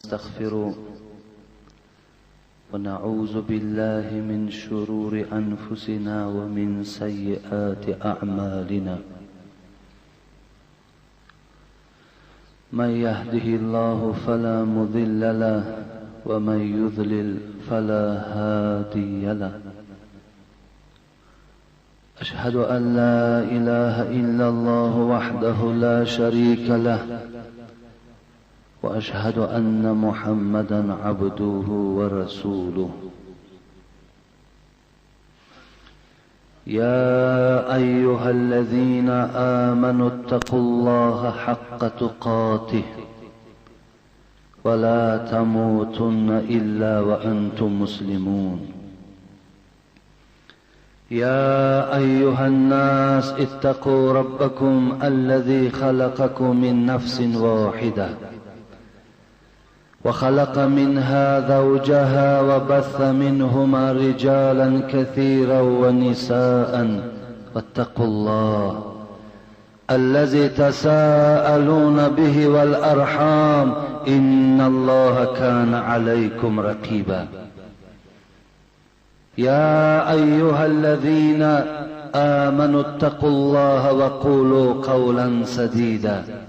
ونستغفره ونعوذ بالله من شرور أنفسنا ومن سيئات أعمالنا من يهده الله فلا مضل له ومن يضلل فلا هادي له أشهد أن لا إله إلا الله وحده لا شريك له وأشهد أن محمدا عبده ورسوله يا أيها الذين آمنوا اتقوا الله حق تقاته ولا تموتن إلا وأنتم مسلمون يا أيها الناس اتقوا ربكم الذي خلقكم من نفس واحدة وخلق منها زوجها وبث منهما رجالا كثيرا ونساء واتقوا الله الذي تساءلون به والأرحام إن الله كان عليكم رقيبا يا أيها الذين آمنوا اتقوا الله وقولوا قولا سديدا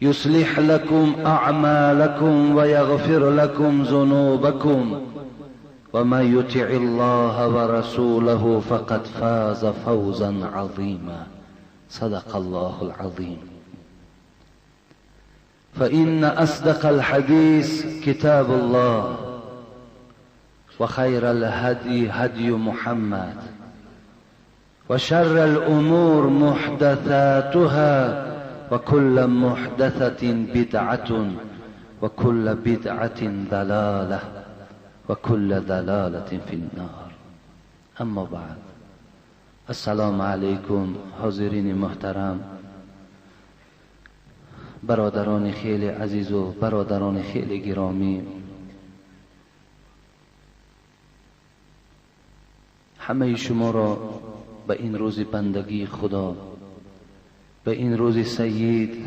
يصلح لكم أعمالكم ويغفر لكم ذنوبكم ومن يطع الله ورسوله فقد فاز فوزا عظيما صدق الله العظيم. فإن أصدق الحديث كتاب الله وخير الهدي هدي محمد وشر الأمور محدثاتها وكل محدثة بدعة وكل بدعة ضلالة وكل ضلالة في النار. أما بعد، السلام علیکم حاضرین محترم، برادران خیلی عزیز و برادران خیلی گرامی، همه شما را به این روز بندگی خدا، به این روز سید،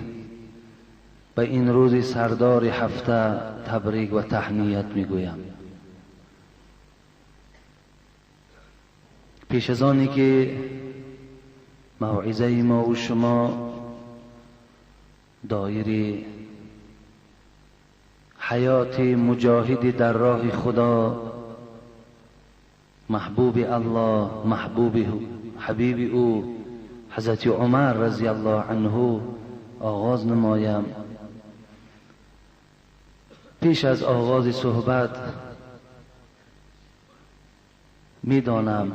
به این روز سردار هفته تبریک و تهنیت میگویم. پیش از آنی که موعظه ما و شما دایره حیات مجاهد در راه خدا، محبوب الله، محبوب حبیب او حضرت عمر رضی الله عنه آغاز نمایم، پیش از آغاز صحبت میدانم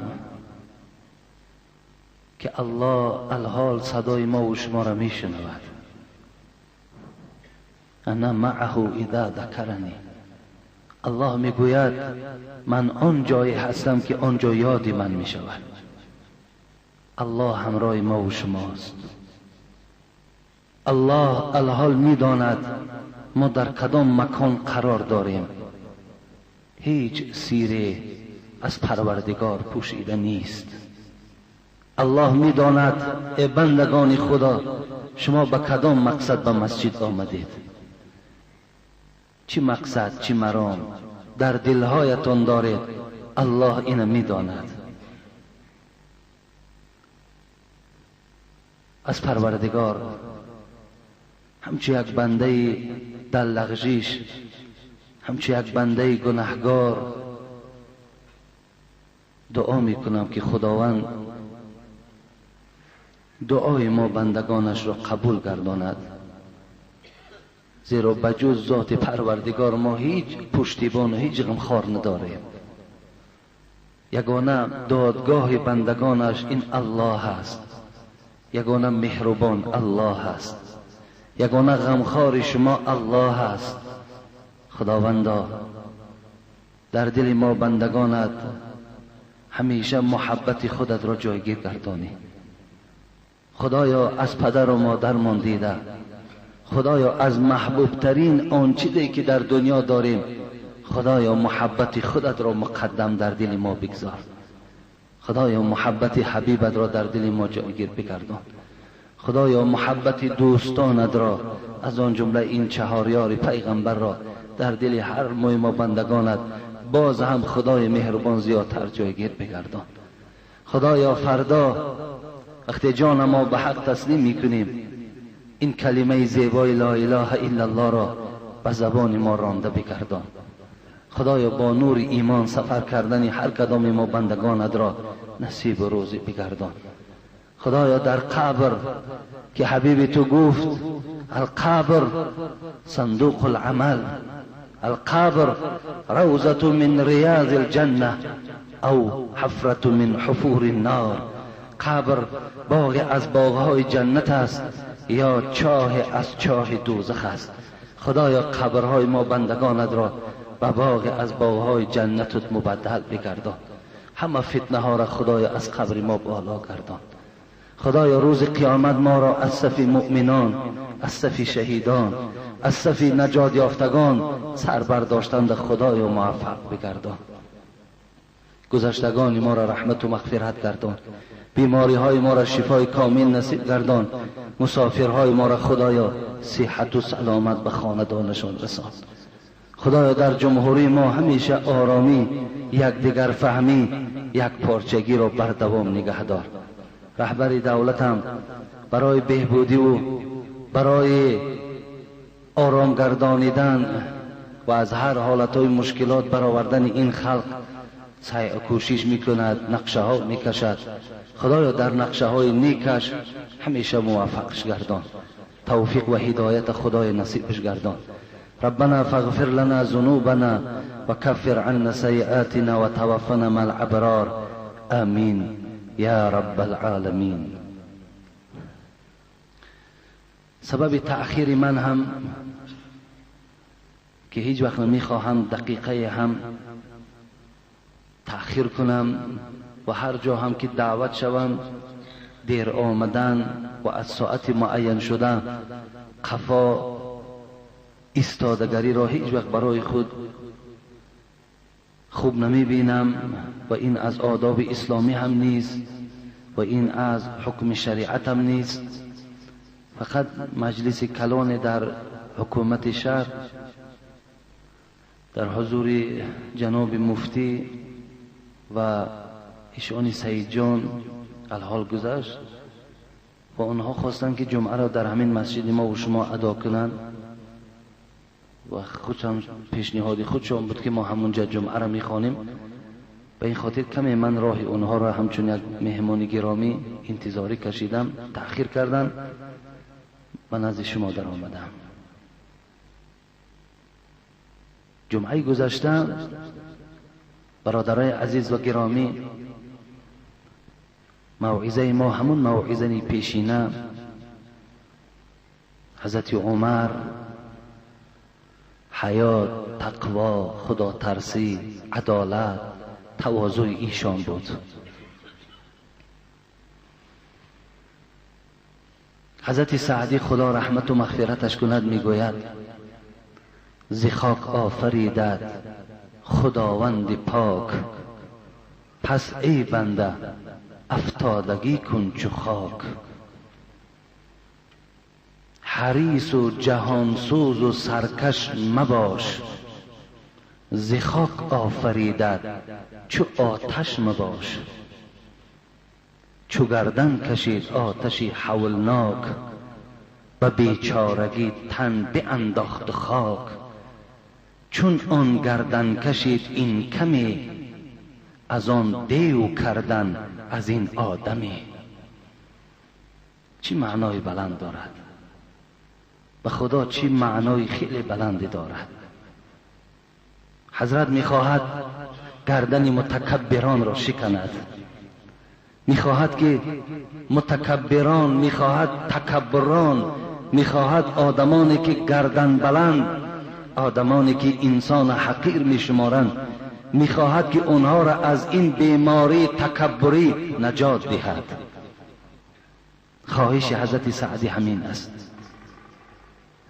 که الله الحال صدای ما و شما را میشنود. انا معه اذا ذکرنی. الله میگوید من آن جایی هستم که آنجا یاد من میشود. الله همراه ما و شماست. الله الحال میداند ما در کدام مکان قرار داریم. هیچ سیره از پروردگار پوشیده نیست. الله میداند ای بندگان خدا شما به کدام مقصد به مسجد آمدید، چی مقصد چی مرام در دلهایتان دارید. الله اینو میداند. از پروردگار همچو یک بنده دلغجیش، همچو یک بنده گناهگار دعا میکنم که خداوند دعای ما بندگانش را قبول گرداند، زیرا بجز ذات پروردگار ما هیچ پشتیبان و هیچ غمخوار نداریم. یگانه دادگاه بندگانش این الله است، یگانه مهربان الله است، یگانه غمخوار شما الله است. خداوندا در دل ما بندگانت همیشه محبت خودت را جایگیر گردانی. خدایا از پدر و مادرمان دیده، خدایا از محبوب ترین آن چیزی که در دنیا داریم، خدایا محبت خودت را مقدم در دل ما بگذار. خدایا محبت حبیبت را در دل ما جایگیر بگردان. خدایا محبت دوستانت را از آن جمله این چهار یار پیغمبر را در دل هر موی ما بندگانت باز هم خدای مهربان زیادتر جایگیر بگردان. خدایا فردا وقتی جان ما به حق تسلیم میکنیم این کلمه زیبای لا اله الا الله را به زبان ما رانده بگردان. خدایا با نور ایمان سفر کردن هر کدام ما بندگانت را نصیب و روزی بگردان. خدایا در قبر که حبیب تو گفت القبر صندوق العمل، القبر روضة من ریاض الجنة او حفرة من حفور النار. قبر باغ از باغهای جنت است یا چاه از چاه دوزخ است. خدایا قبرهای ما بندگانت را به باغ از باغهای جنتت مبدل بگردان. همه فتنه ها را خدایا از قبر ما بالا گردان. خدایا روز قیامت ما را از صف مؤمنان، از صف شهیدان، از صف نجات یافتگان سر برداشتند خدایا موفق بگردان. گذشتگان ما را رحمت و مغفرت گردان. بیماری های ما را شفای کامل نصیب گردان. مسافرهای ما را خدایا صحت و سلامت به خاندانشان رسان. خدایا در جمهوری ما همیشه آرامی، یکدیگر فهمی، یک پارچگی را بر دوام نگه دار. رهبر دولت هم برای بهبودی و برای آرام گردانیدن و از هر حالتهای مشکلات برآوردن این خلق سعی و کوشش میکند، نقشه ها میکشد. خدایا در نقشه های نیکش همیشه موفقش گردان. توفیق و هدایت خدای نصیبش گردان. ربنا فاغفر لنا ذنوبنا وكفر عنا سيئاتنا وتوفنا مع الابرار آمین یا رب العالمین. سبب تأخیر من هم که هیچ وقت نمیخواهم دقیقه هم تأخیر کنم و هر جا هم که دعوت شوم دیر آمدن و از ساعت معین شدن قفا ایستادگری را هیچ وقت برای خود خوب نمی بینم و این از آداب اسلامی هم نیست و این از حکم شریعت هم نیست. فقط مجلس کلان در حکومت شهر در حضور جناب مفتی و ایشان سید جان الحال گذشت و آنها خواستند که جمعه را در همین مسجد ما و شما ادا کنند و خودشان پیشنهاد خودشان بود که ما همونجا جمعه را میخوانیم. به این خاطر کمی من راه اونها را همچون یک مهمان گرامی انتظاری کشیدم، تأخیر کردن و نزد شما در آمدم. جمعه گذشته برادرای عزیز و گرامی، موعظه ما همون موعظه پیشینه حضرت عمر، حیات، تقوا، خدا ترسی، عدالت، تواضع ایشان بود. حضرت سعدی خدا رحمت و مغفرتش کند میگوید ز خاک آفریدد خداوند پاک، پس ای بنده افتادگی کن چو خاک. حریص و جهانسوز و سرکش مباش، ز خاک آفریدد چو آتش مباش. چو گردن کشید آتشی هولناک، به بیچارگی تن بانداخت خاک. چون آن گردن کشید این کمی، از آن دیو کردن از این آدمی. چی معنای بلند دارد؟ به خدا چی معنای خیلی بلندی دارد. حضرت میخواهد گردن متکبران را شکند، میخواهد که متکبران، میخواهد تکبران، میخواهد آدمانی که گردن بلند، آدمانی که انسان حقیر میشمارند، میخواهد که آنها را از این بیماری تکبری نجات دهد. خواهش حضرت سعدی همین است.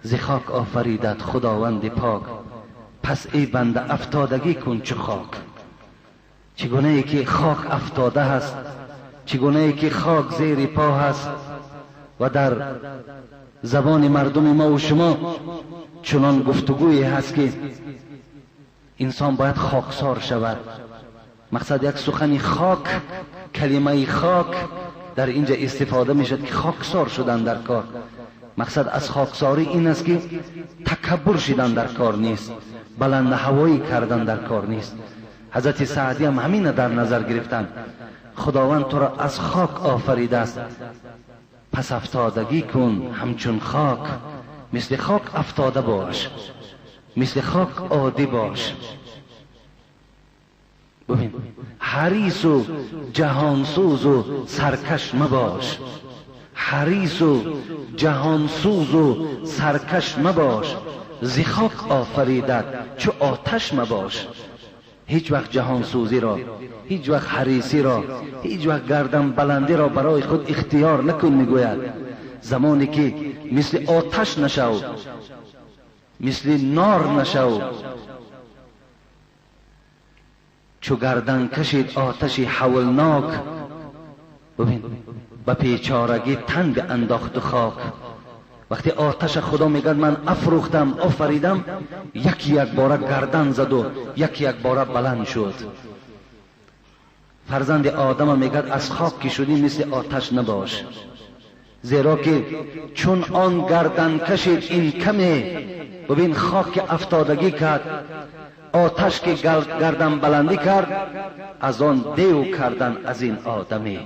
ز خاک آفریدد خداوند پاک، پس ای بنده افتادگی کن چو خاک. چگونه ای که خاک افتاده است، چگونه ای که خاک زیر پا هست، و در زبان مردم ما و شما چنان گفتگویی هست که انسان باید خاکسار شود. مقصد یک سخن خاک، کلمه خاک در اینجا استفاده میشد که خاکسار شدن در کار. مقصد از خاکساری این است که تکبر شدن در کار نیست، بلند هوایی کردن در کار نیست. حضرت سعدی هم همین در نظر گرفتن. خداوند تو را از خاک آفریده است، پس افتادگی کن همچون خاک، مثل خاک افتاده باش، مثل خاک عادی باش. ببین، حریص و جهانسوز و سرکش مباش، حریص و جهانسوز و سرکش مباش، ز خاک آفریدت چو آتش مباش. هیچ وقت جهانسوزی را، هیچ وقت حریصی را، هیچ وقت گردن بلندی را برای خود اختیار نکن. میگوید زمانی که مثل آتش نشو، مثل نار نشو، چو گردن کشید آتشی حولناک، ببین به بیچارگی تن به انداخت خاک. وقتی آتش خدا میگه من افروختم، آفریدم، یکی یک باره گردن زد و یکی یک باره بلند شد. فرزند آدم میگه از خاک که شدی مثل آتش نباش، زیرا که چون آن گردن کشید این کمه. ببین خاک افتادگی کرد، آتش که گردن بلندی کرد، از آن دیو کردن از این آدمی.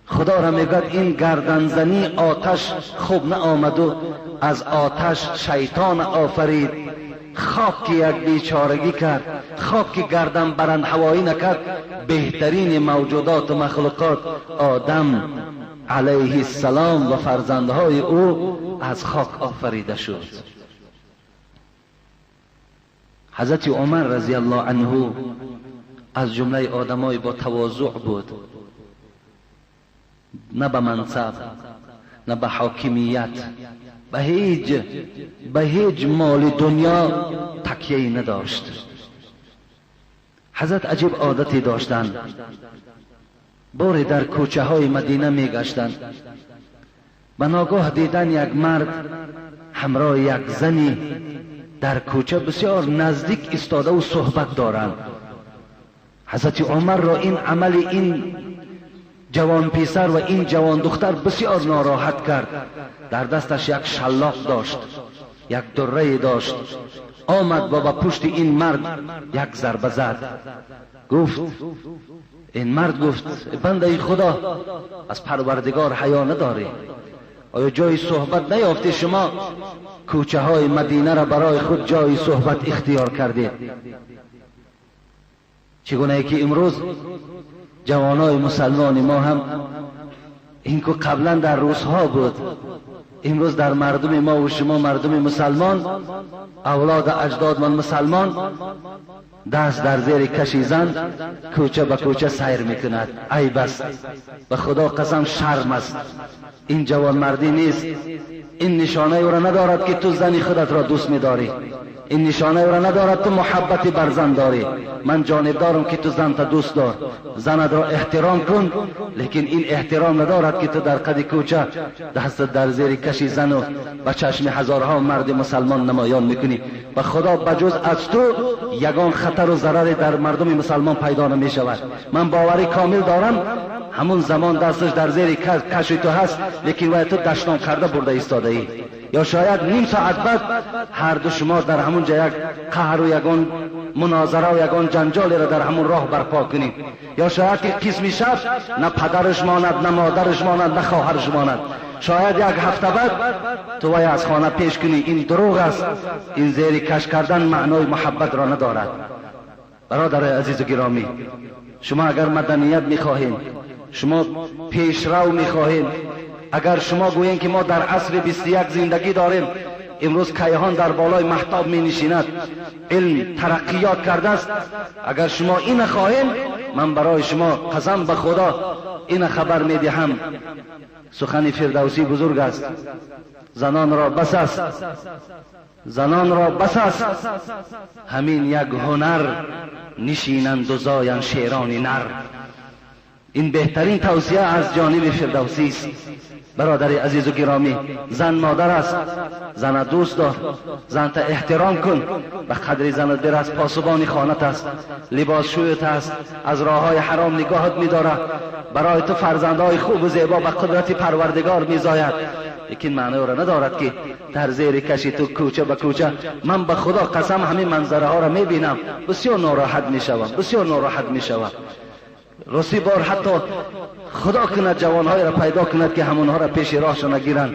خدا را میگوید این گردن زنی آتش خوب نه آمد و از آتش شیطان آفرید. خاک که یک بیچارگی کرد، خاک که گردن برند هوایی نکرد، بهترین موجودات و مخلوقات آدم علیه السلام و فرزندهای او از خاک آفریده شد. حضرت عمر رضی الله عنه از جمله آدمای با تواضع بود، نه به منصب، نه به حاکمیت، به هیچ مال دنیا تکیه نداشت. حضرت عجیب عادتی داشتند. باری در کوچه های مدینه می گشتند، به ناگاه دیدن یک مرد همراه یک زنی در کوچه بسیار نزدیک ایستاده و صحبت دارند. حضرت عمر را این عمل این جوان پسر و این جوان دختر بسیار ناراحت کرد. در دستش یک شلاق داشت، یک دره داشت. آمد و با پشت این مرد یک ضربه زد. گفت این مرد، گفت بنده خدا، از پروردگار حیا نداری؟ آیا جای صحبت نیافتی؟ شما کوچه های مدینه را برای خود جای صحبت اختیار کردید. چگونه که امروز جوانای مسلمان ما هم، این که قبلا در روزها بود، امروز در مردم ما و شما مردم مسلمان، اولاد اجداد من مسلمان، دست در زیر کشی زن کوچه به کوچه سیر میکند. عیب است، به خدا قسم شرم است. این جوان مردی نیست. این نشانه او را ندارد که تو زنی خودت را دوست میداری. این نشانه او را ندارد تو محبت بر زن داری. من جانب دارم که تو زن تا دوست دار، زنت را احترام کن، لیکن این احترام ندارد که تو در قد کوچه دست در زیر کشی زن و به چشم هزارها مرد مسلمان نمایان میکنی. و خدا بجز از تو یگان خطر و ضرر در مردم مسلمان پیدا نمی شود. من باوری کامل دارم همون زمان دستش در زیر کشی تو هست، لیکن وای تو دشنام کرده برده ایستاده ای. یا شاید نیم ساعت بعد هر دو شما در همون جا یک قهر و یگان مناظره و یگان جنجالی را در همون راه برپا کنیم. یا شاید که قسمی شب نه پدرش ماند، نه مادرش ماند، نه خواهرش ماند. شاید یک هفته بعد تو وای از خانه پیش کنی. این دروغ است. این زیر کش کردن معنای محبت را ندارد. برادر عزیز و گرامی، شما اگر مدنیت میخواهید، شما پیشرو میخواهید، اگر شما گویین که ما در عصر 21 زندگی داریم، امروز کیهان در بالای مهتاب می نشیند، علم ترقیات کرده است، اگر شما این خواهیم، من برای شما قسم به خدا این خبر می دهم. سخن فردوسی بزرگ است. زنان را بس است، زنان را بس است همین یک هنر، نشینند و زایند شیران نر. این بهترین توصیه از جانب فردوسی است. برادر عزیز و گرامی، زن مادر است، زن دوست دار، زن تا احترام کن، به قدر زن برس، پاسبان خانت است، لباس شویت است، از راه های حرام نگاهت می‌داره، برای تو فرزندهای خوب و زیبا به قدرت پروردگار میزاید. لیکن معنی را ندارد که در زیر کشی تو کوچه به کوچه. من به خدا قسم همین منظره ها را میبینم، بسیار ناراحت میشوم، بسیار ناراحت میشوم. راستی بار حتی خدا کند جوانهای را پیدا کند که همونها را پیش راهشان نگیرند.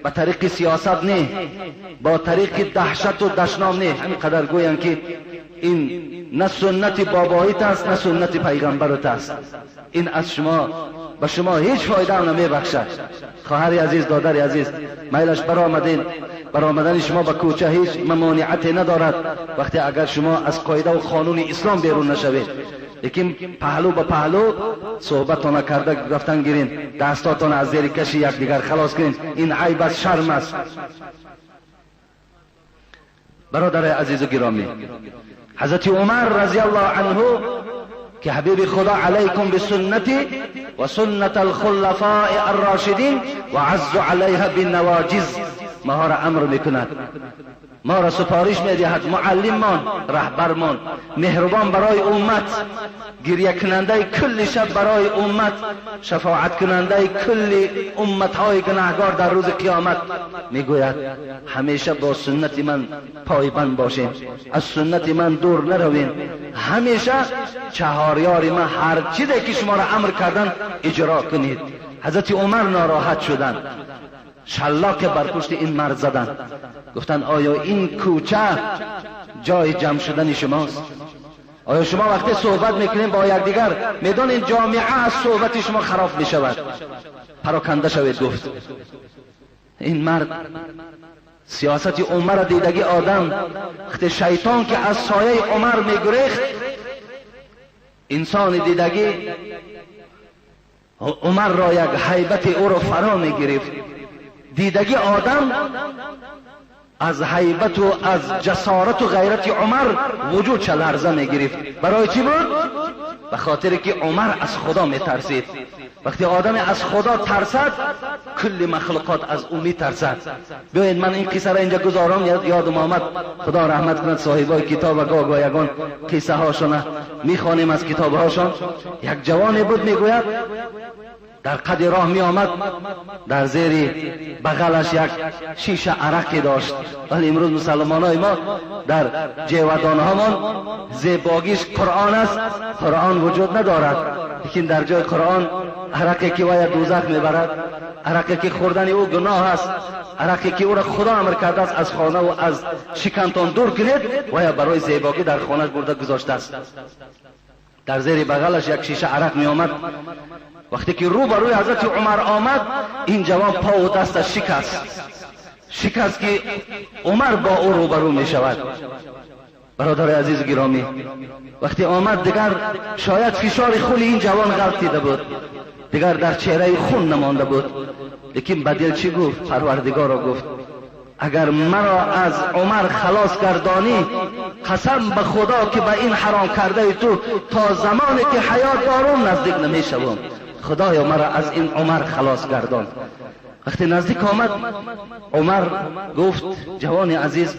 به طریق سیاست نه، با طریق دهشت و دشنام نه، همین قدر گویند که این نه سنت باباییت است نه سنت پیغمبرت است. این از شما به شما هیچ فایده هم نمیبخشد. خواهر عزیز، دادر عزیز، میلش برآمدین، برآمدن شما به کوچه هیچ ممانعتی ندارد وقتی اگر شما از قاعده و قانون اسلام بیرون نشوید. لیکن پهلو به پهلو صحبتان کرده رفتن گیرین، دستاتان از زیر کشی یکدیگر خلاص کنین. این عیب است، شرم است. برادر عزیز و گرامی، حضرت عمر رضی الله عنه که حبیب خدا علیکم بسنتی و سنت الخلفاء الراشدین و عز علیها بالنواجز، ما را امر میکند، ما را سفارش میدهد، معلممان، رهبرمان، مهربان برای امت، گریه کننده کل شب برای امت، شفاعت کننده کل امتهای گناهگار در روز قیامت، میگوید همیشه با سنت من پایبند باشین، از سنت من دور نروین، همیشه چهاریار من هر چیزی که شما را امر کردن اجرا کنید. حضرت عمر ناراحت شدند، شلاق بر پشت این مرد زدند، گفتند آیا این کوچه جای جمع شدن شماست؟ آیا شما وقتی صحبت میکنیم با یکدیگر میدانید جامعه از صحبت شما خراب میشود؟ پراکنده شوید. گفت این مرد سیاست عمر دیدگی آدم، وقتی شیطان که از سایه عمر میگریخت، انسان دیدگی عمر را یک هیبت او را فرا میگرفت. دیدگی آدم از هیبت و از جسارت و غیرت عمر وجود چه لرزه میگرفت. برای چی بود؟ به خاطر که عمر از خدا میترسید. وقتی آدم از خدا ترسد کل مخلوقات از او میترسد. بیایید من این قصه را اینجا گذارم، یادم آمد، خدا رحمت کند صاحبای کتاب و گاه یگان قصه هاشون میخوانیم از کتاب هاشون. یک جوانی بود میگوید در قد راه می آمد، در زیر بغلش یک شیشه عرقی داشت. ولی امروز مسلمان های ما در جیودان هامان زیباگیش قرآن است، قرآن وجود ندارد، لیکن در جای قرآن عرقی که وای دوزخ میبرد، عرقی که خوردن او گناه است، عرقی که او را خدا امر کرده است از خانه و از شکمتان دور کنید، وای برای زیباگی در خانه برده گذاشته است. در زیر بغلش یک شیشه عرق می آمد. وقتی که رو بر روی حضرت عمر آمد، این جوان پا و دستش شکست، شکست که عمر با او روبرو می شود. برادر عزیز گرامی، وقتی آمد دیگر شاید فشار خون این جوان غلطیده بود، دیگر در چهره خون نمانده بود، لیکن بدل چی گفت؟ پروردگار را گفت اگر مرا از عمر خلاص گردانی، قسم به خدا که به این حرام کرده تو تا زمانی که حیات دارم نزدیک نمیشوم. خدایا مرا از این عمر خلاص گردان. وقتی نزدیک آمد، عمر گفت جوان عزیز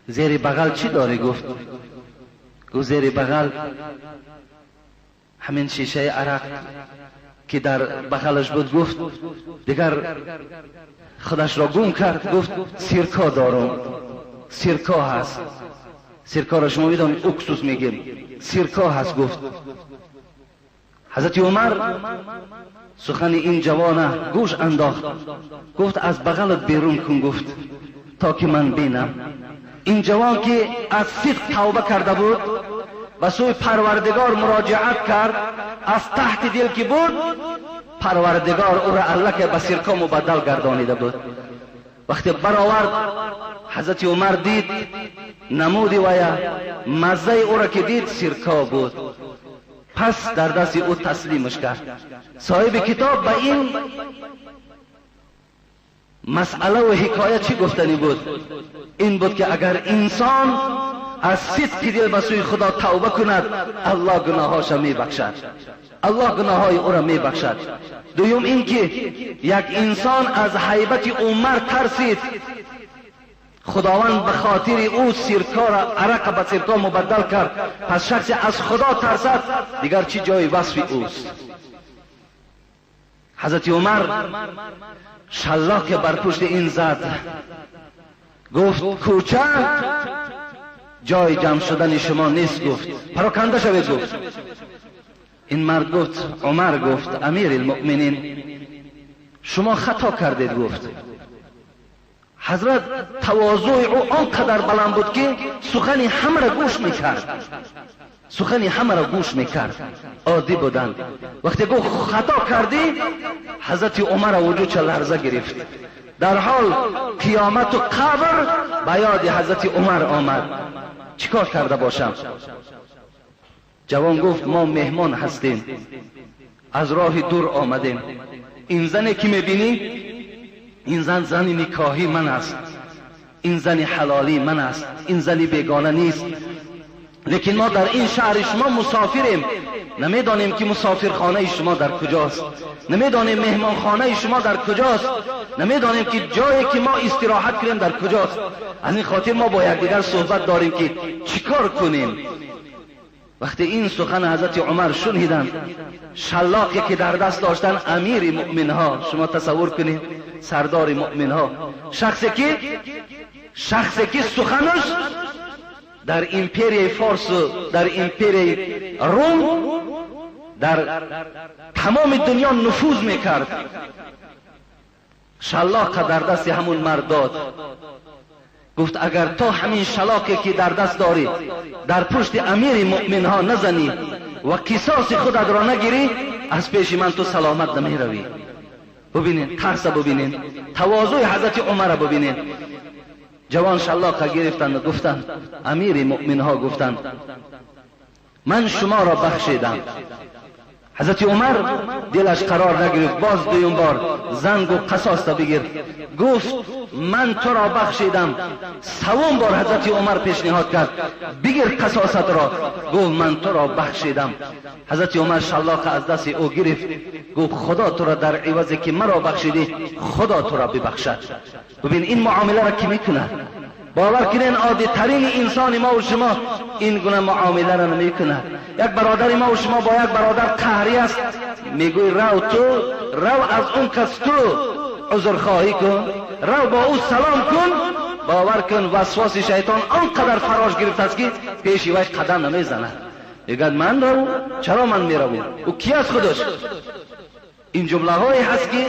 زیر بغل چی داری؟ گفت زیر بغل همین شیشه عرق که در بغلش بود. گفت دیگر خودش را گم کرد، گفت سیرکا دارم، سیرکا هست، سیرکا را شما میدانید اکسوس میگیم، سیرکا هست. گفت حضرت عمر سخن این جوانه گوش انداخت، گفت از بغلت بیرون کن، گفت تا که من بینم. این جوان که از صدق توبه کرده بود، به سوی پروردگار مراجعت کرد، از تحت دل که بود پروردگار او را الله که به سیرکا مبدل گردانیده بود. وقتی برآورد، حضرت عمر دید نمودی ویا مزه او را که دید سیرکا بود، پس در دست او تسلیمش کرد. صاحب کتاب به این مسئله و حکایت چی گفتنی بود؟ این بود که اگر انسان از صدق دل به سوی خدا توبه کند، الله گناهاش میبخشد. Аллоҳ гуноҳҳои ӯро мебахшад. Дуюм ин ки як инсон аз ҳайбати Умар тарсид, Худованд ба хотири ӯ сиркора арақа ба сирко мубаддал кард. Пас шахсе аз Худо тарсад, дигар чӣ ҷои васфи ӯст? Ҳазрати Умар шаллоқе бар пушти ин зад, гуфт кӯча ҷои ҷамъ шудани шумо нест, гуфт пароканда шавед, гуфт. Ин мард гуфт, Умар гуфт, амири муъминин, шумо хато кардед, гуфт. Ҳазрат тавозӯи ӯ он қадар баланд буд ки сухани ҳамаро гӯш мекард, сухани ҳамаро гӯш мекард, оддӣ буданд. Вақте гуфт хато кардӣ, ҳазрати Умара вуҷудша ларза гирифт. Дар ҳол қиёмату қабр ба ёди ҳазрати Умар омад. Чӣ кор карда бошам? Ҷавон гуфт мо меҳмон ҳастем, аз роҳи дур омадем. Ин зане ки мебинӣ, ин зан зани никоҳи ман аст, ин зани ҳалолии ман аст, ин зани бегона нест. Лекин мо дар ин шаҳри шумо мусофирем, намедонем ки мусофирхонаи шумо дар куҷост, намедонем меҳмонхонаи шумо дар куҷост, намедонем ки ҷое ки мо истироҳат кунем дар куҷост. Аз ин хотир мо бо якдигар суҳбат дорем ки чӣ кор кунем. Вақте ин сухан ҳазрати Умар шуниданд, шаллоқе ки дар даст доштанд, амири муъминҳо, шумо тасаввур кунед, сардори муъминҳо, шахсе ки суханаш дар империяи Форсу дар империяи Рум дар тамоми дунё нуфуз мекард, шаллоқа дар дасти ҳамун мард дод. Гуфт агар то ҳамин шалоқе ки дар даст дорӣ дар пушти амири муъминҳо назанӣ ва қисоси худатро нагирӣ, аз пеши ман ту саломат намеравӣ. Бубинед, тарса бубинед, тавозӯи ҳазрати Умара бубинед. Ҷавон шаллоқа гирифтанд, гуфтанд амири муъминҳо гуфтанд ман шуморо бахшидам. Ҳазрати Умар дилаш қарор нагирифт, боз дуюм бор зангу қасоста бигир. Гуфт ман туро бахшидам. Севум бор ҳазрати Умар пешниҳод кард, бигир қасосатро. Гуфт ман туро бахшидам. Ҳазрати Умар шаллоқа аз дасти ӯ гирифт, гуфт худо туро дар ивазе ки маро бахшидӣ, худо туро бибахшад. Бибин ин муомиларо ки мекунад? Бовар кунед, оддитарини инсони мо ва шумо ин гуна муомиларо намекунад. Як бародари мо ва шумо бо як бародар қаҳрӣ аст, мегӯй рав ту, рав аз он кас ту узрхоҳӣ кун, рав бо ӯ салом кун. Бовар кун, васвоси шайтон он қадар фарош гирифтааст ки пеши вай қадам намезанад. Мегӯяд ман рав, чаро ман меравам? Ӯ ки аст худаш? Ин ҷумлаҳое ҳаст ки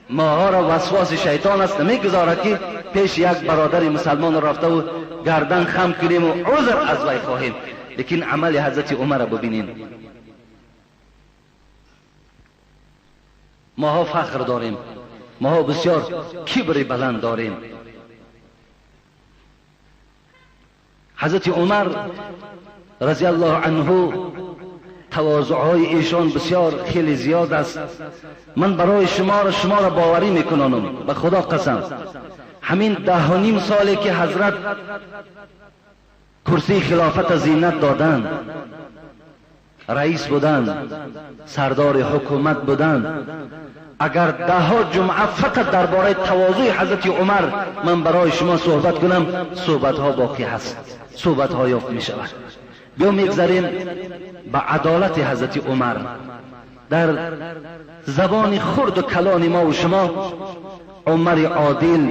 моҳоро васвоси шайтон аст, намегузорад ки пеши як бародари мусалмон рафтаву гардан хам кунему узр аз вай хоҳем. Лекин амали ҳазрати Умарро бубинем. Моҳо фахр дорем, моҳо бисёр кибри баланд дорем. Ҳазрати Умар разияллоҳу анҳу тавозӯъҳои эшон бисёр хеле зиёд аст. Ман барои шуморо боварӣ мекунонам, ба Худо қасам, ҳамин 10.5 соле ки ҳазрат курсии хилофата зинат доданд, раис буданд, сардори ҳукумат буданд, агар даҳҳо ҷумъа фақат дар бораи тавозӯи ҳазрати Умар ман барои шумо суҳбат кунам, суҳбатҳо боқӣ ҳаст, суҳбатҳо ёфт мешавад. Биё мегзарем ба адолати ҳазрати Умар. Дар забони хурду калони мо ва шумо Умари одил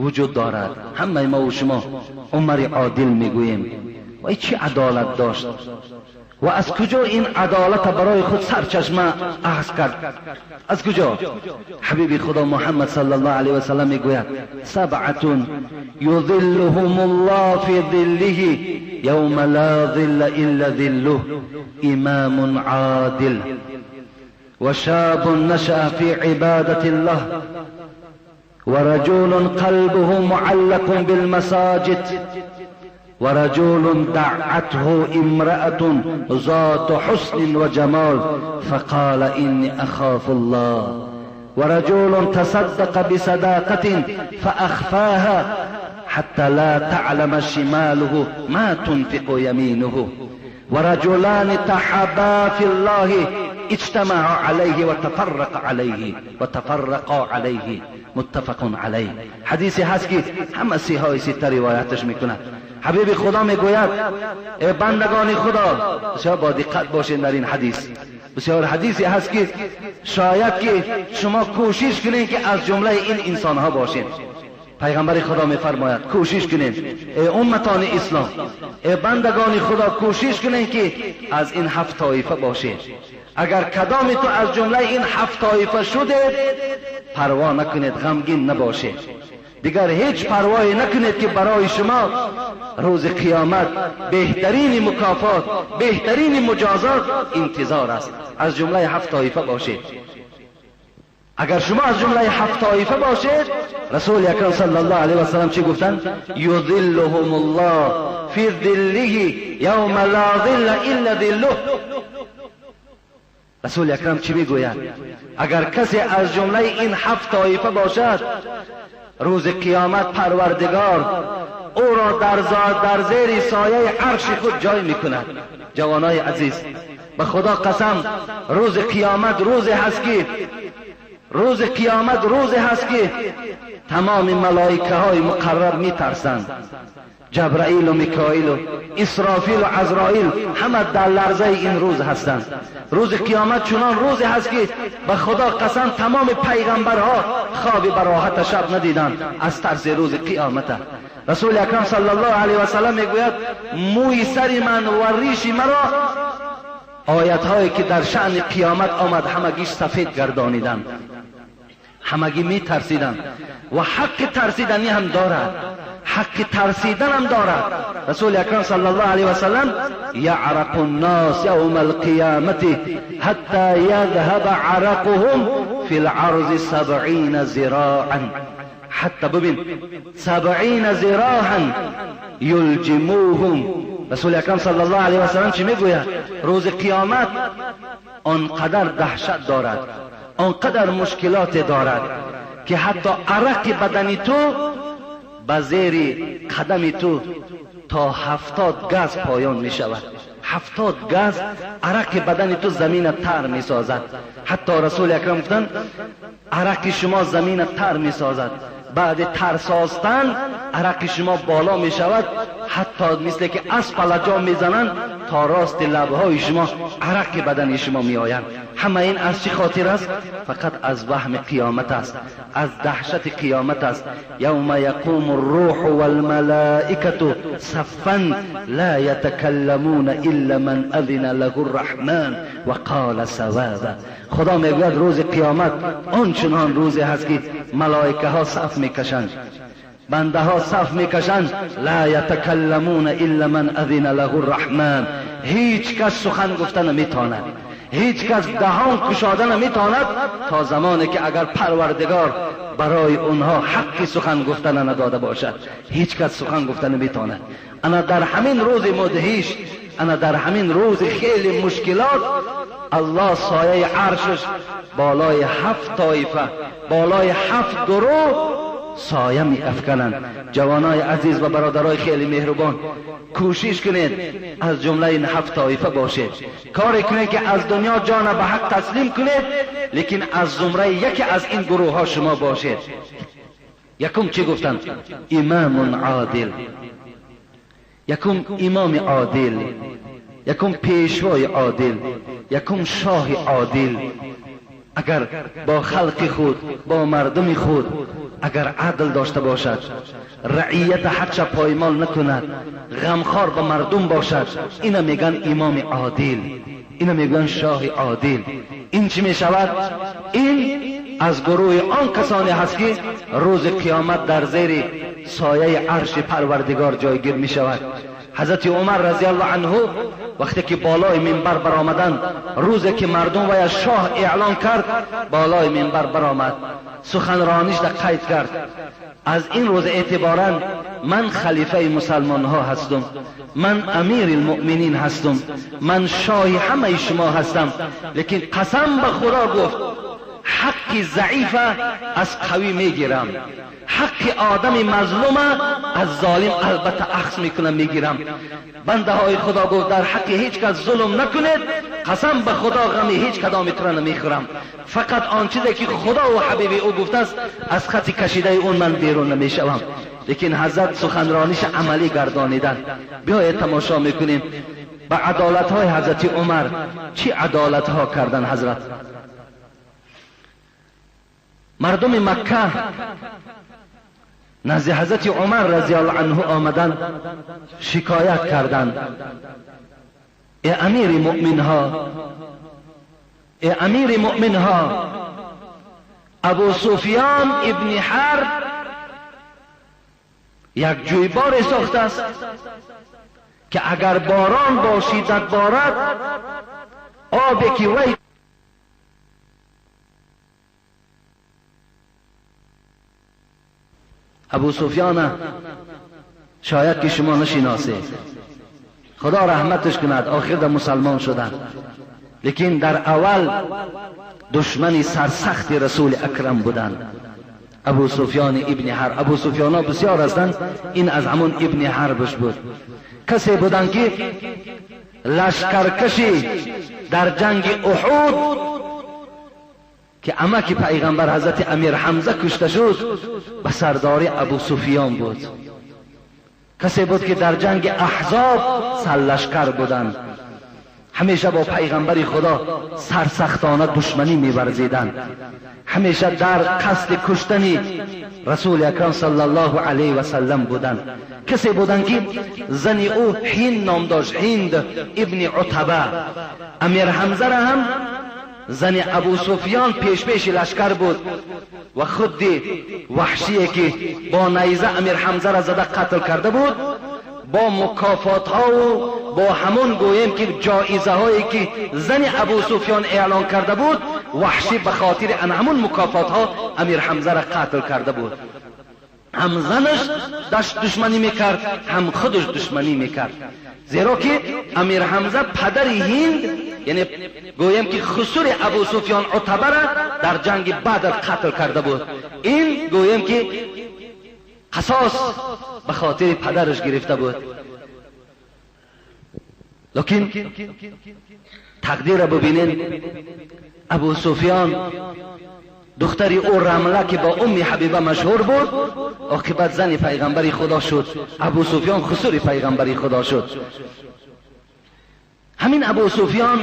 вуҷуд дорад. Ҳамаи мо ва шумо Умари одил мегӯем. Вай чӣ адолат дошт ва аз куҷо ин адолата барои худ сарчашма ахз кард? Аз куҷо? Ҳабиби Худо Муҳаммад саллаллоҳу алайҳи васаллам мегӯяд: сабъатун юзиллуҳум аллоҳ фи зиллиҳи явма ла зилла илла зиллуҳ имамун одил ва шабун нашаа фи ибадатиллаҳ ва раҷулун қалбуҳу муаллақун билмасоҷид ورجل دعته امرأة ذات حسن وجمال فقال إني أخاف الله ورجل تصدق بصداقة فأخفاها حتى لا تعلم شماله ما تنفق يمينه و رجلان تحابا فی الله اجتمعا علیه و تفرق علیه و تفرقا علیه. متفق علیه. حدیثی هست که همه صحیح سته روایتش میکنه. حبیب خدا میگوید ای بندگان خدا، بسیار با دقت باشین در این حدیث. بسیار حدیثی هست که شاید که شما کوشش کنین که از جمله این انسان ها باشین. پیغمبر خدا میفرماید کوشش کنین ای امتان اسلام، ای بندگان خدا، کوشش کنین که از این هفت طایفه باشین. اگر کدام تو از جمله این هفت طایفه شده، پروا نکنید، غمگین نباشید، دیگر هیچ پروایی نکنید که برای شما روز قیامت بهترین مکافات، بهترین مجازات انتظار است. از جمله هفت طایفه باشید. اگر شما از جمله هفت طایفه باشید، رسول اکرم صلی الله علیه و سلم چی گفتند؟ یظلهم الله فی ظله یوم لا ظل الا ظله. رسول اکرم چی میگوید؟ اگر کسی از جمله این هفت طایفه باشد، روز قیامت پروردگار او را در زیر سایه عرش خود جای میکند. جوانای عزیز، به خدا قسم، روز قیامت روزی هست که روز قیامت روزی هست که تمام ملائکه های مقرب میترسند. جبرائیل و میکائیل و اسرافیل و عزرائیل همه در لرزه این روز هستند. روز قیامت چنان روزی هست که به خدا قسم تمام پیغمبرها خواب براحت شب ندیدند از ترس روز قیامت. رسول اکرم صلی الله علیه و سلم میگوید موی سر من و ریش مرا آیت هایی که در شأن قیامت آمد همگیش سفید گردانیدند. همگی می ترسیدند و حق ترسیدنی هم دارد، حق ترسیدن هم دارد. رسول اکرم صلی الله علیه و سلم یعرق الناس یوم القیامت حتی یذهب عرقهم فی العرض 70 ذراعا. حتی ببین 70 ذراعا یلجموهم. رسول اکرم صلی الله علیه و سلم چی میگوید؟ روز قیامت آنقدر دهشت دارد، آنقدر مشکلات دارد که حتی عرق بدنی تو به زیر قدم تو تا 70 گز پایان می شود. 70 گز عرق بدن تو زمین تر می سازد. حتی رسول اکرم گفتند عرق شما زمین تر می سازد. بعد تر ساختن عرق شما بالا می شود، حتی مثل که اسب لجام می زنند تا راست لبهای شما عرق بدن شما می آیند. همه این از چی خاطر است؟ فقط از وهم قیامت است، از دهشت قیامت است. یوم یقوم الروح والملائکة صفا لا یتکلمون الا من اذن له الرحمن وقال صوابا. خدا میگوید روز قیامت آنچنان روزی هست که ملائکه ها صف میکشند، بنده ها صف میکشند، لا یتکلمون الا من اذن له الرحمن. هیچ کس سخن گفته نمیتواند، هیچ کس دهان کشاده نمیتواند تا زمانی که اگر پروردگار برای اونها حق سخن گفتن نداده باشد، هیچ کس سخن گفته نمیتواند. انا در همین روز مدهش، انا در همین روز خیلی مشکلات، الله سایه عرشش بالای 7 طایفه، بالای 7 گروه سایه می افکنند. جوانای عزیز و برادرای خیلی مهربان، کوشش کنید از جمله این 7 طایفه باشید. کاری کنید که از دنیا جان به حق تسلیم کنید، لیکن از زمره یکی از این گروه ها شما باشید. یکم چی گفتند؟ امام عادل. یکم امام عادل، یکم پیشوای عادل، یکم شاه عادل. اگر با خلق خود، با مردم خود اگر عدل داشته باشد، رعیت حقش پایمال نکند، غمخوار به مردم باشد، اینا میگن امام عادل، اینا میگن شاه عادل. این چی میشود؟ این از گروه آن کسانی هست که روز قیامت در زیر سایه عرش پروردگار جایگیر میشود. حضرت عمر رضی الله عنه وقتی که بالای منبر برآمدند، روزی که مردم و شاه اعلان کرد، بالای منبر برآمد، سخنرانیش را قید کرد. از این روز اعتبارا من خلیفه مسلمان ها هستم، من امیر المؤمنین هستم، من شاه همه شما هستم، لیکن قسم به خدا گفت حق ضعیف از قوی میگیرم، حق آدم مظلوم از ظالم البته اخذ میکنم میگیرم. بنده های خدا گفت در حق هیچ کس ظلم نکنید، قسم به خدا غم هیچ کدامتون را نمیخورم، فقط آن چیزی که خدا و حبیب او گفته است از خط کشیده اون من بیرون نمیشوم. لیکن حضرت سخنرانیش عملی گردانیدن. بیایید تماشا میکنیم به عدالت های حضرت عمر، چی عدالت ها کردن حضرت. مردم مکه نزد حضرت عمر رضی الله عنه آمدن، شکایت کردند: ای امیر مؤمن ها، ای امیر مؤمن ها، ابو سفیان ابن حرب یک جویبار ساخته است که اگر باران با شدت بارد، آبی که وی ابو سفیان شاید که شما نشناسید، خدا رحمتش کند، آخر در مسلمان شدن، لیکن در اول دشمن سرسخت رسول اکرم بودند. ابو سفیان ابن حرب. ابو سفیان ها بسیار هستند، این از همون ابن حربش بود. کسی بودند که لشکرکشی در جنگ احد که عمک پیغمبر حضرت امیر حمزه کشته شد، به سرداری ابو سفیان بود. کسی بود که در جنگ احزاب سرلشکر بودند، همیشه با پیغمبر خدا سرسختانه دشمنی می‌ورزیدند، همیشه در قصد کشتن رسول اکرم صلی الله علیه و سلم بودند. کسی بودند که زن او هند نام داشت، هند ابن عتبه. امیر حمزه را هم زن ابو سفیان پیش پیش لشکر بود و خود وحشیه که با نیزه امیر حمزه را زده قتل کرده بود، با مکافات ها و با همون گوییم که جایزه هایی که زن ابو سفیان اعلان کرده بود، وحشی به خاطر ان همون مکافات ها امیر حمزه را قتل کرده بود. هم زنش داشت دشمنی میکرد، هم خودش دشمنی میکرد، زیرا که امیر حمزه پدر هند، یعنی گویم که خسور ابو سفیان عتبه را در جنگ بدر قتل کرده بود. این گویم که قصاص به خاطر پدرش گرفته بود. لیکن تقدیر را ببینین، ابو سفیان دختری او رمله که با ام حبیبه مشهور بود، عاقبت زن پیغمبر خدا شد. ابو سفیان خسور پیغمبر خدا شد. همین ابو سفیان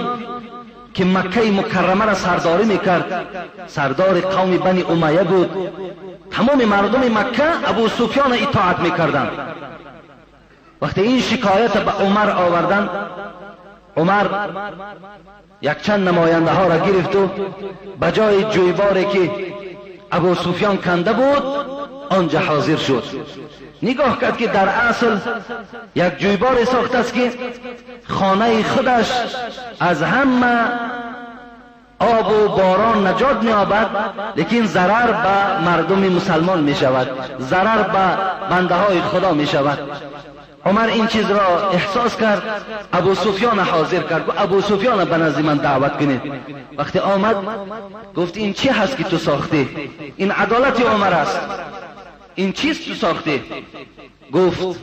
که مکه مکرمه را سرداری میکرد، سردار قوم بنی امیه بود، تمام مردم مکه ابو سفیان اطاعت میکردند. وقتی این شکایت به عمر آوردند، عمر یک چند نماینده ها را گرفت و به جای جویباری که ابو سفیان کنده بود آنجا حاضر شد. نگاه کرد که در اصل یک جویبار ساخته است که خانه خودش از همه آب و باران نجات می‌یابد، لیکن ضرر به مردم مسلمان می شود، ضرر به بنده های خدا می شود. عمر این چیز را احساس کرد، ابو سفیان حاضر کرد، گفت ابو سفیان به نزد من دعوت کنید. وقتی آمد گفت این چی هست که تو ساختی؟ این عدالت عمر است، این چیز تو ساختی؟ گفت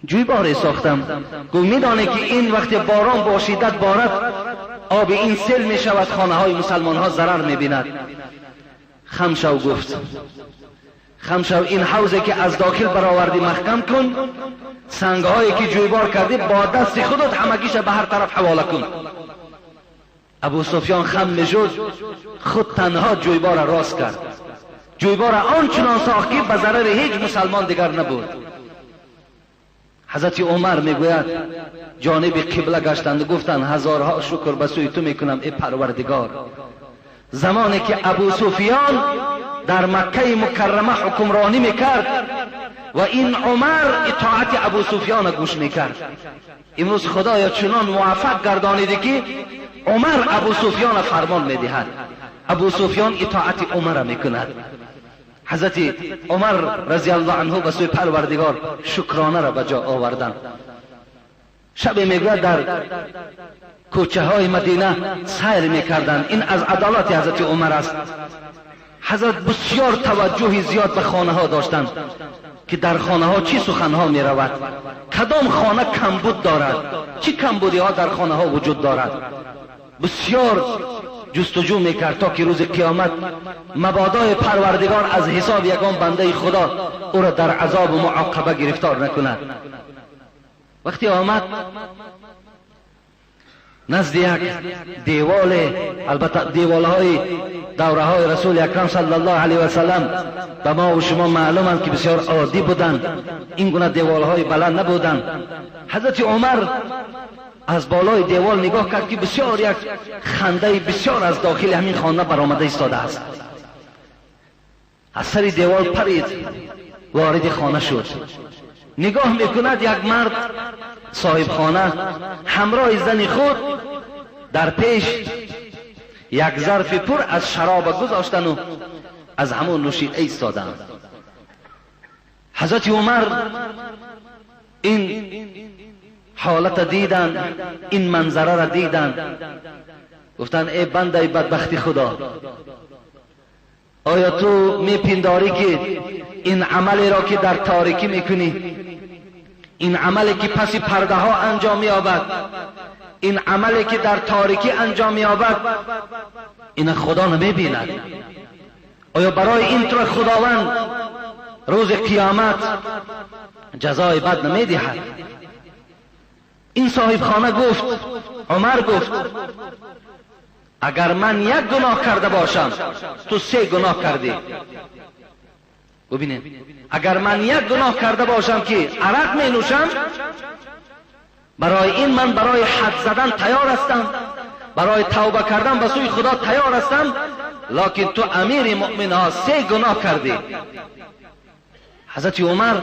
جویباره ساختم. گفت میدانه که این وقتی باران با شدت بارد، آب این سیل می شود، خانه های مسلمان ها ضرر می بیند. خم شو، گفت خم شو، این حوزه که از داخل برآوردی محکم کن، سنگ هایی که جویبار کردی با دست خودت همگیش به هر طرف حواله کن. ابو سفیان خم می شد، خود تنها جویبار را راست کرد، جویبار آنچنان ساخت که به ضرر هیچ مسلمان دیگر نبود. حضرت عمر میگوید جانب قبله گشتند و گفتند هزارها شکر به سوی تو میکنم ای پروردگار. زمانی که ابو سفیان در مکه مکرمه حکمرانی میکرد و این عمر اطاعت ابو سفیان گوش میکرد، امروز خدایا چنان موفق گردانیده که عمر ابو سفیان فرمان میدهد، ابو سفیان اطاعت عمر میکند. حضرت عمر رضی الله عنه به سوی پروردگار شکرانه را به جا آوردند. شب میگوید در کوچه های مدینه سیر میکردند. این از عدالت حضرت عمر است. حضرت بسیار توجه زیاد به خانه ها داشتند که در خانه ها چی سخن ها می رود، کدام خانه کمبود دارد، چی کمبودی ها در خانه ها وجود دارد. بسیار جستجو میکرد تا که روز قیامت مبادای پروردگار از حساب یگان بنده خدا او را در عذاب و معاقبه گرفتار نکند. وقتی آمد نزد یک دیوال، البته دیوالهای دوره های رسول اکرم صلی الله علیه و سلم به ما و شما معلومند که بسیار عادی بودند، این گونه دیوالهای بلند نبودند. حضرت عمر از بالای دیوال نگاه کرد که بسیار یک خنده بسیار از داخل همین خانه برآمده ایستاده است. از سر دیوال پرید، وارد خانه شد. نگاه میکند یک مرد صاحب خانه همراه زن خود در پیش یک ظرف پر از شراب گذاشتن و از همون نوشیده ایستادند. حضرت عمر این حالت دیدن، این منظره را دیدن، گفتن ای بنده بدبختی خدا، آیا تو میپنداری که این عملی را که در تاریکی میکنی، این عملی که پس پرده ها انجام مییابد، این عملی که در تاریکی انجام مییابد، این خدا نمیبیند؟ آیا برای این تو خداوند روز قیامت جزای بد نمیدهد؟ این صاحب خانه گفت، عمر گفت اگر من یک گناه کرده باشم تو سه گناه کردی. ببینید، اگر من یک گناه کرده باشم که عرق می نوشم، برای این من برای حد زدن تیار هستم، برای توبه کردن به سوی خدا تیار هستم، لکن تو امیر مؤمن ها سه گناه کردی. حضرت عمر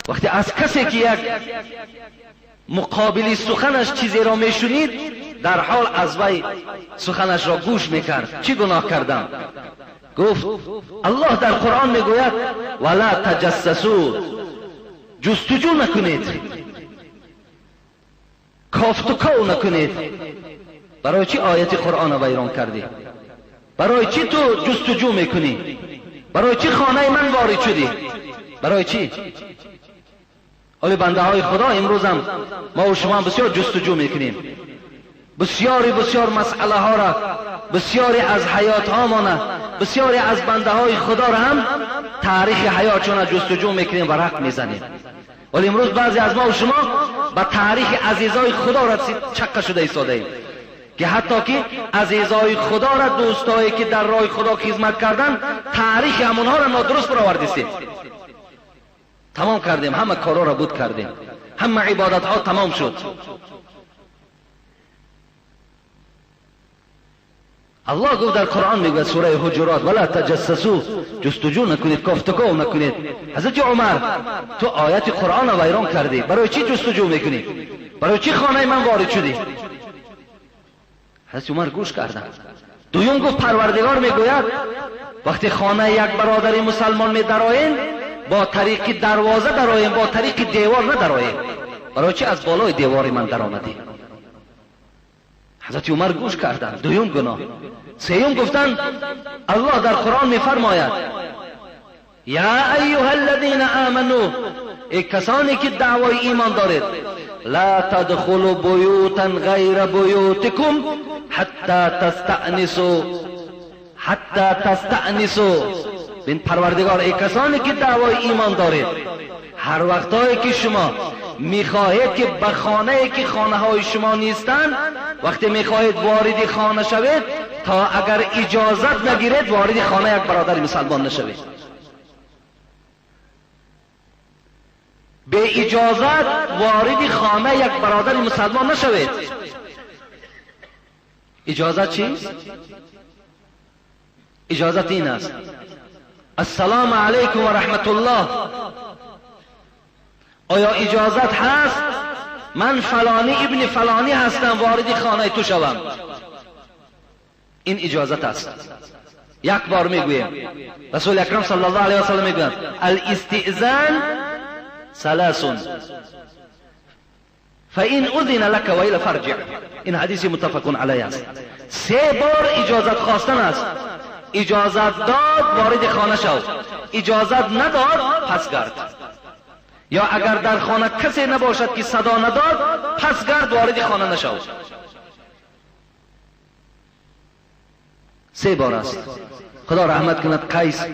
وقتی از کسی که یک مقابلی سخنش چیزی را میشنید، در حال از وی سخنش را گوش میکرد. چی گناه کردم؟ گفت الله در قرآن میگوید ولا تجسسوا، جستجو نکنید، کافت و کاو نکنید. برای چی آیت قرآن را ویران کردی؟ برای چی تو جستجو میکنی؟ برای چی خانه من وارد شدی؟ برای چی؟ ولی بنده های خدا امروز هم ما و شما بسیار جستجو میکنیم، بسیاری بسیار مسئله ها را، بسیاری از حیات ها مانه، بسیاری از بنده های خدا را هم تاریخ حیاتشون جستجو میکنیم و رق میزنیم. ولی امروز بعضی از ما و شما به تاریخ عزیزای خدا را چقه شده ایستاده ایم که حتی که عزیزای خدا را، دوستایی که در راه خدا خدمت کردن، تاریخ همونها را نادرست برآوردیم. تمام کردیم، همه کارا را بود کردیم، همه عبادت ها تمام شد. الله گفت در قرآن میگه سوره حجرات ولا تجسسوا، جستجو نکنید، کافتکاو نکنید. حضرت عمر تو آیت قرآن را ویران کردی، برای چی جستجو میکنی؟ برای چی خانه من وارد شدی؟ حضرت عمر گوش کردن. دویم گفت پروردگار میگوید وقتی خانه یک برادر مسلمان می درآیین، با طریق دروازه درآیین، با طریق دیوار ندرآیین. برای چی از بالای دیوار من درآمدی؟ حضرت عمر گوش کردند. دویم گناه. سیوم گفتند الله در قرآن میفرماید یا ایها الذین آمنوا، ای کسانی که دعوای ایمان دارید، لا تدخلوا بیوتا غیر بیوتکم حتی تستأنسوا، حتی تستأنسوا. بین پروردگار، ای کسانی که دعوای ایمان دارید، هر وقتایی که شما میخواهید که به خانه که خانه های شما نیستند، وقتی میخواهید وارد خانه شوید، تا اگر اجازت نگیرید وارد خانه یک برادر مسلمان نشوید. به اجازت وارد خانه یک برادر مسلمان نشوید. اجازت چیست؟ اجازت این است السلام علیکم و رحمت الله. آیا اجازت هست من فلانی ابن فلانی هستم وارد خانه تو شوم؟ این اجازت است. یک بار میگویم رسول اکرم صلی الله علیه و سلم میگویند الاستئذان ثلاث، فإن أذن لك وإلا فارجع. این حدیث متفق علیه است. سه بار اجازت خواستن است. اجازت داد وارد خانه شو، اجازت نداد پس گرد. یا اگر در خانه کسی نباشد که صدا نداد پس گرد، وارد خانه نشو. سه بار است. خدا رحمت کند قیس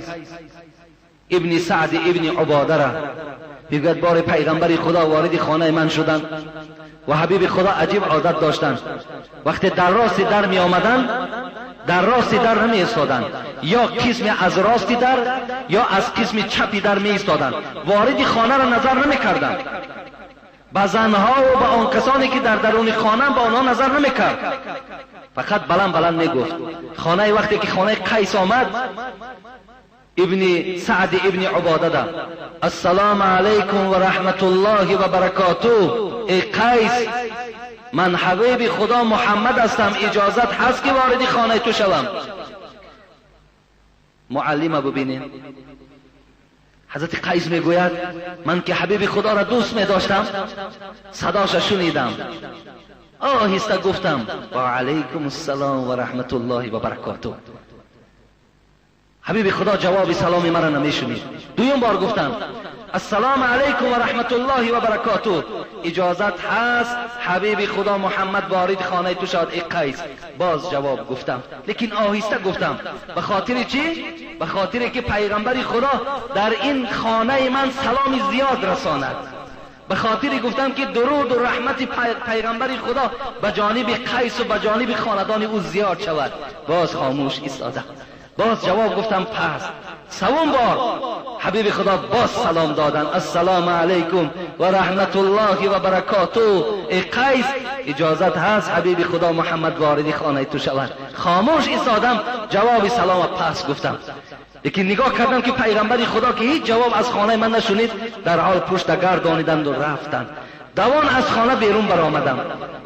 ابن سعد ابن عباده را، میگوید بار پیغمبر خدا وارد خانه من شدند و حبیب خدا عجیب عادت داشتند، وقتی در راست در می آمدند در راست در نمی ایستادند، یا قسم از راست در یا از قسم چپی در می ایستادند، وارد خانه را نظر نمی کردند. به زنها و به آن کسانی که در درون خانه به آنها نظر نمی کرد، فقط بلند بلند می گفت. خانه وقتی که خانه قیس آمد ابن سعد ابن عباده ده، السلام علیکم و رحمت الله و برکاته، ای قیس من حبیب خدا محمد هستم، اجازت هست که وارد خانه تو شوم؟ معلم ببینیم. حضرت قیس میگوید من که حبیب خدا را دوست می داشتم صداش شنیدم، آهسته گفتم و علیکم السلام و رحمت الله و برکاته. حبیب خدا جواب سلام مرا نمیشنید. دویم بار گفتم السلام علیکم و رحمت الله و برکاته، اجازت هست حبیب خدا محمد وارد خانه تو شود ای قیس؟ باز جواب گفتم، لیکن آهسته گفتم. به خاطر چی؟ به خاطر که پیغمبر خدا در این خانه من سلام زیاد رساند. به خاطر گفتم که درود و رحمت پیغمبر خدا به جانب قیس و به جانب خاندان او زیاد شود. باز خاموش ایستادم، باز جواب گفتم پس. سوم بار حبیب خدا باز سلام دادن، السلام علیکم و رحمت الله و برکاته، ای قیس اجازت هست حبیب خدا محمد وارد خانه تو شود؟ خاموش ایستادم، جواب سلام پس گفتم. لیکن نگاه کردم که پیغمبر خدا که هیچ جواب از خانه من نشنید، در حال پشت گردانیدند و رفتند. دوان از خانه بیرون برآمدم،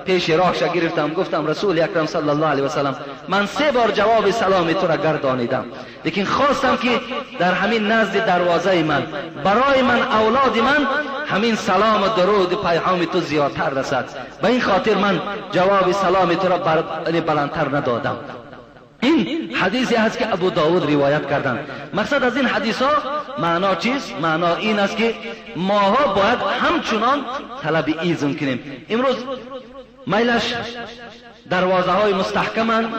پیش راهش گرفتم، گفتم رسول اکرم صلی الله علیه و سلم من سه بار جواب سلام تو را گردانیدم، لیکن خواستم که در همین نزد دروازه من برای من اولاد من همین سلام و درود پیغام تو زیادتر رسد، به این خاطر من جواب سلام تو را بلندتر ندادم. این حدیثی هست که ابو داود روایت کردند. مقصد از این حدیث ها معنا چیست؟ معنا این است که ماها باید همچنان طلب ایزن کنیم. امروز میلش دروازه های مستحکمند،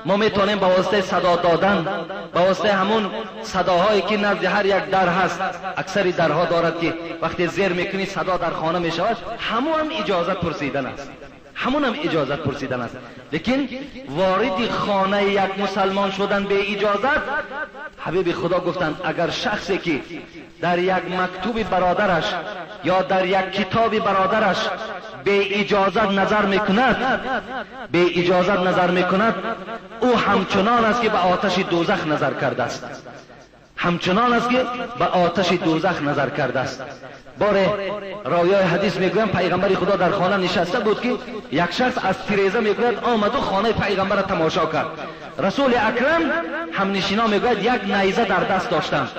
ما میتونیم به واسطه صدا دادن، به واسطه همون صداهایی که نزد هر یک در هست، اکثری درها دارد که وقتی زیر میکنی صدا در خانه میشود، همون هم اجازت پرسیدن است، همون هم اجازت پرسیدن است. لیکن وارد خانه یک مسلمان شدن به اجازت، حبیب خدا گفتند اگر شخصی که در یک مکتوب برادرش یا در یک کتاب برادرش به اجازت نظر میکند، به اجازت نظر میکند، او همچنان است که به آتش دوزخ نظر کرده است، همچنان است که به آتش دوزخ نظر کرده است. باره راویای حدیث میگویم پیغمبر خدا در خانه نشسته بود که یک شخص از تریزه میگوید آمد و خانه پیغمبر را تماشا کرد. رسول اکرم همنشینا میگوید یک نیزه در دست داشتند،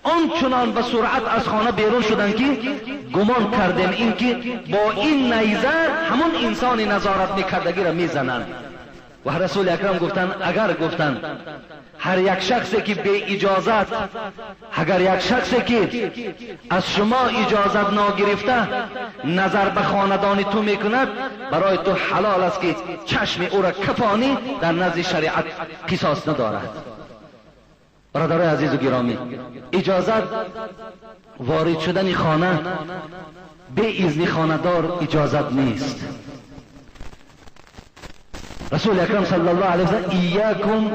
آنچنان به سرعت از خانه بیرون شدند که گمان کردیم اینکه با این نیزه همون انسان نظارت میکردگی را میزنند. و رسول اکرم گفتند اگر گفتند هر یک شخصی که به اجازت، اگر یک شخصی که از شما اجازت ناگرفته نظر به خاندان تو میکند، برای تو حلال است که چشم او را کفانی، در نزد شریعت قصاص ندارد. برادرای عزیز و گرامی، اجازت وارد شدن خانه به اذن خانه‌دار اجازت نیست. رسول اکرم صلی الله علیه و سلم ایاکم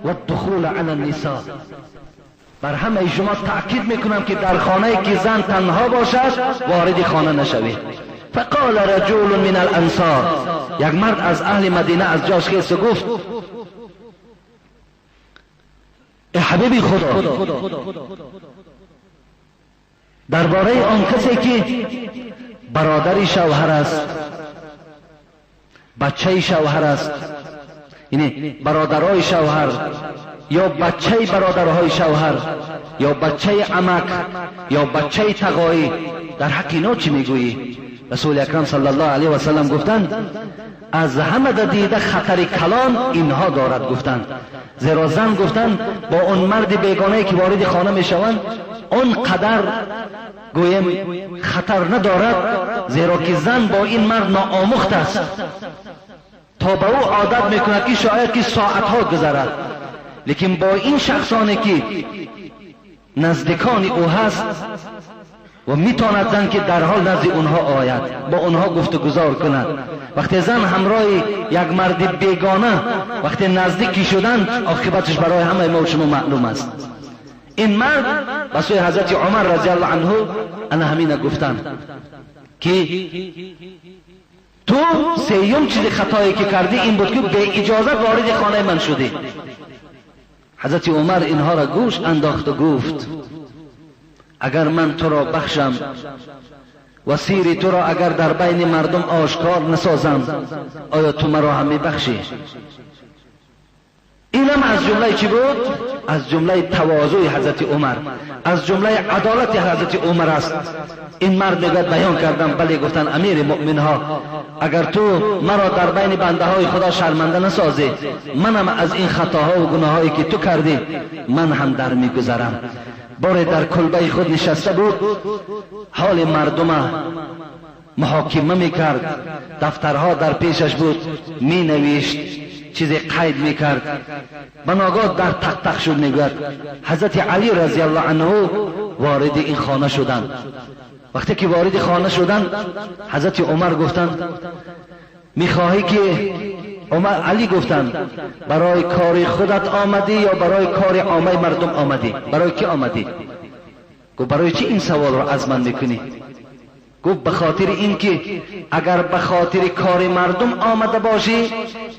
والدخول علی النساء، بر همه شما تأکید میکنم که در خانه که زن تنها باشد وارد خانه نشوید. فقال رجل من الانصار، یک مرد از اهل مدینه از جاش خیست و گفت ای حبیب خدا، درباره آن کسی که برادر شوهر است، بچه شوهر است، یعنی برادرای شوهر یا بچه برادرهای شوهر یا بچه عمک یا بچه تقایی، در حق اینا چی میگویی؟ رسول اکرم صلی الله علیه و سلم گفتند از همه دیده خطر کلان اینها دارد گفتند. زیرا زن گفتند با اون مرد بیگانه که وارد خانه میشوند آنقدر گویم خطر ندارد، زیرا که زن با این مرد ناآموخت است، تا به او عادت میکند که شاید که ساعتها گذرد. لیکن با این شخصانی که نزدیکان او هست و میتواند زن که در حال نزد اونها آید، با اونها گفتگذار کند. وقتی زن همراه یک مرد بیگانه وقتی نزدیکی شدند، عاقبتش برای همه ما و شما معلوم است. این مرد به سوی حضرت عمر رضی الله عنه انا همین گفتند که تو سیوم چیز خطایی که کردی این بود که به اجازه وارد خانه من شدی. حضرت عمر اینها را گوش انداخت و گفت اگر من تو را بخشم و سیر تو را اگر در بین مردم آشکار نسازم، آیا تو مرا هم میبخشی؟ اینم از جمله چی بود؟ از جمله تواضع حضرت عمر، از جمله عدالت حضرت عمر است. این مرد میگوید بیان کردم، بله گفتن امیر مؤمن ها اگر تو مرا در بین بنده های خدا شرمنده نسازی، منم از این خطاها و گناهایی که تو کردی من هم در میگذرم. باره در کلبه خود نشسته بود، حال مردم محاکمه میکرد، دفترها در پیشش بود، مینوشت، چیزی قید میکرد. بناگاه در تق تق شد. میگوید حضرت علی رضی الله عنه وارد این خانه شدند. وقتی که وارد خانه شدند، حضرت عمر گفتند میخواهی که عمر علی گفتند برای کار خودت آمدی یا برای کار عامه مردم آمدی؟ برای کی آمدی؟ گفت برای چی این سوال را از من میکنی؟ گفت به خاطر اینکه اگر به خاطر کار مردم آمده باشی،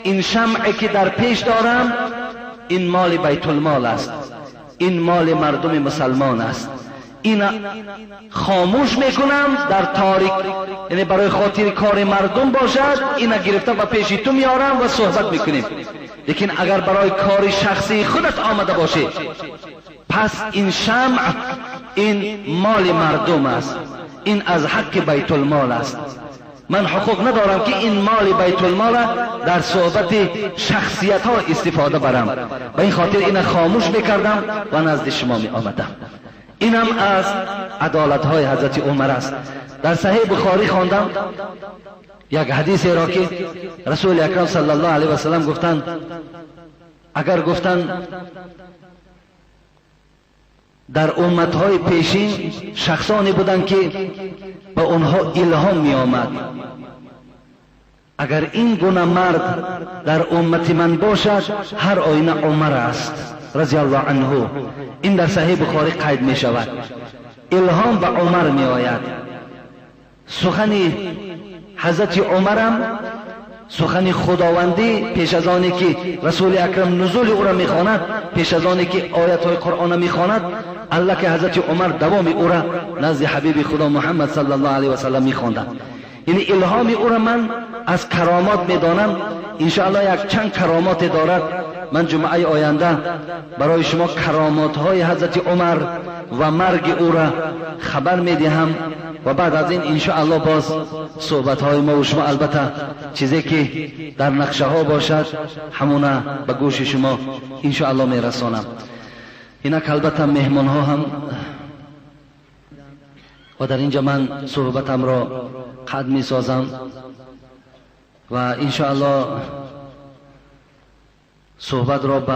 این شمعی که در پیش دارم این مال بیت المال است، این مال مردم مسلمان است، این خاموش میکنم در تاریک، یعنی برای خاطر کار مردم باشد این گرفته و پیش تو میارم و صحبت میکنیم. لیکن اگر برای کار شخصی خودت آمده باشی، پس این شمع این مال مردم است، این از حق بیت المال است. من حقوق ندارم که این مال بیت المال در صحبت شخصیت ها استفاده برم. به این خاطر این خاموش میکردم و نزد شما می آمدم. اینم از عدالت های حضرت عمر است. در صحیح بخاری خواندم یک حدیث را که رسول اکرم صلی الله علیه و سلم گفتند اگر گفتند در امتهای پیشین شخصانی بودند که به آنها الهام می آمد، اگر این گونه مرد در امت من باشد هر آینه عمر است رضی الله عنه. این در صحیح بخاری قید می شود. الهام به عمر می آید. سخن حضرت عمرم سخن خداوندی پیش از آنی که رسول اکرم نزول او را میخواند، پیش از آنی که آیت های قرآن میخواند، الله که حضرت عمر دوام او را نزد حبیب خدا محمد صلی الله علیه و سلم میخواندند. یعنی الهام او را من از کرامات میدانم. انشاءالله یک چند کرامات دارد. من جمعه آینده برای شما کرامات های حضرت عمر و مرگ او را خبر میدهم و بعد از این انشاءالله باز صحبت های ما و شما، البته چیزی که در نقشه ها باشد همونه به گوش شما انشاءالله میرسانم. اینک البته مهمان ها هم و در اینجا من صحبتم را قد می سازم و انشاءالله صحبت را به